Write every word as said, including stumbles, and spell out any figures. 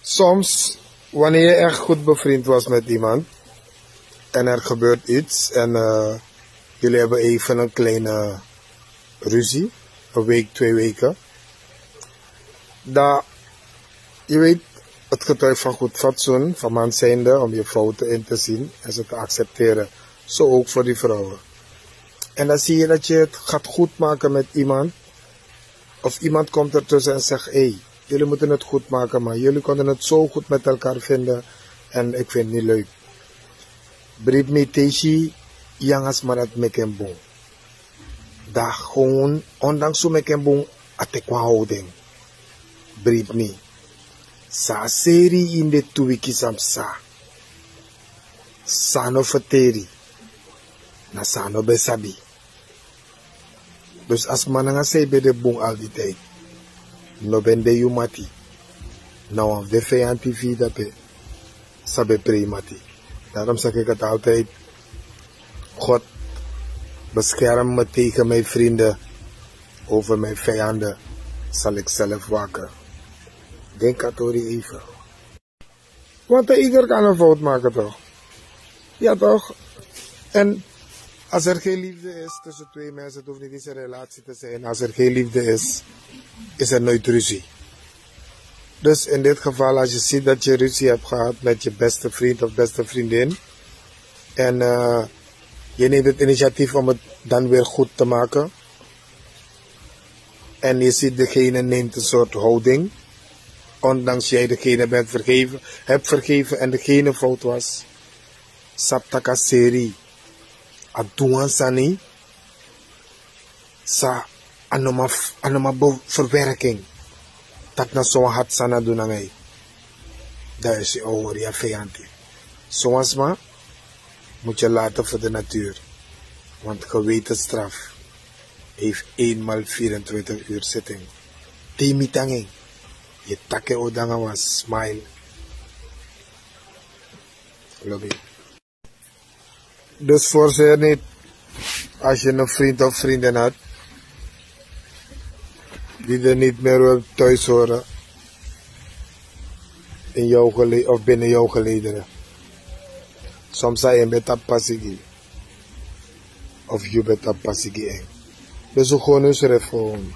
Soms, wanneer je echt goed bevriend was met iemand en er gebeurt iets en eh, jullie hebben even een kleine ruzie, een week, twee weken, dan, je weet, het getuigt van goed fatsoen, van man zijnde, om je fouten in te zien en ze te accepteren. Zo ook voor die vrouwen. En dan zie je dat je het gaat goed maken met iemand, of iemand komt ertussen en zegt: "Hé, jullie moeten het goed maken, maar jullie konden het zo goed met elkaar vinden en ik vind het niet leuk." Bribi mi, te yu si yu nanga sma dati meki en bun, dan gewoon, ondanks un meki en bun, a teki wan houding. Bribi mi, san a seri yu ini den tu wiki san psa, san a no ferteri, na san a no ben sabi. Dus a sma nanga san yu ben de bun al di tijd, no ben de yu mati, na wan fu den feyanti fu yu dape sa ben prei mati. Daarom zeg ik het altijd: "God, bescherm me tegen mijn vrienden. Over mijn vijanden zal ik zelf waken." Denk a tori even. Want ieder kan een fout maken, toch? Ja, toch? En als er geen liefde is tussen twee mensen, het hoeft niet eens een relatie te zijn. Als er geen liefde is, is er nooit ruzie. Dus in dit geval, als je ziet dat je ruzie hebt gehad met je beste vriend of beste vriendin, en eh, je neemt het initiatief om het dan weer goed te maken, en je ziet degene neemt een soort houding, ondanks jij degene bent vergeven, hebt vergeven en degene fout was, sabi taki a seri a du wan sani san a no man, a no man bo verwerking. Taki na so wan hati sani a du nanga yu. Dan yu si a o hori yu a feyanti. So wan sma moet je laten voor de natuur. Want gewetensstraf heeft eenmaal vierentwintig uur zitting. Te yu miti nanga en, yu taki en o de nanga wan smile. Lobi. Dus forceer niet als je een vriend of vriendin had die er niet meer wil thuis horen in jouw gele of binnen jouw gelederen. Soms zijn je met dat passie, of yu ben tapu pasi gi en. Dus un go na unsrefi gewoon.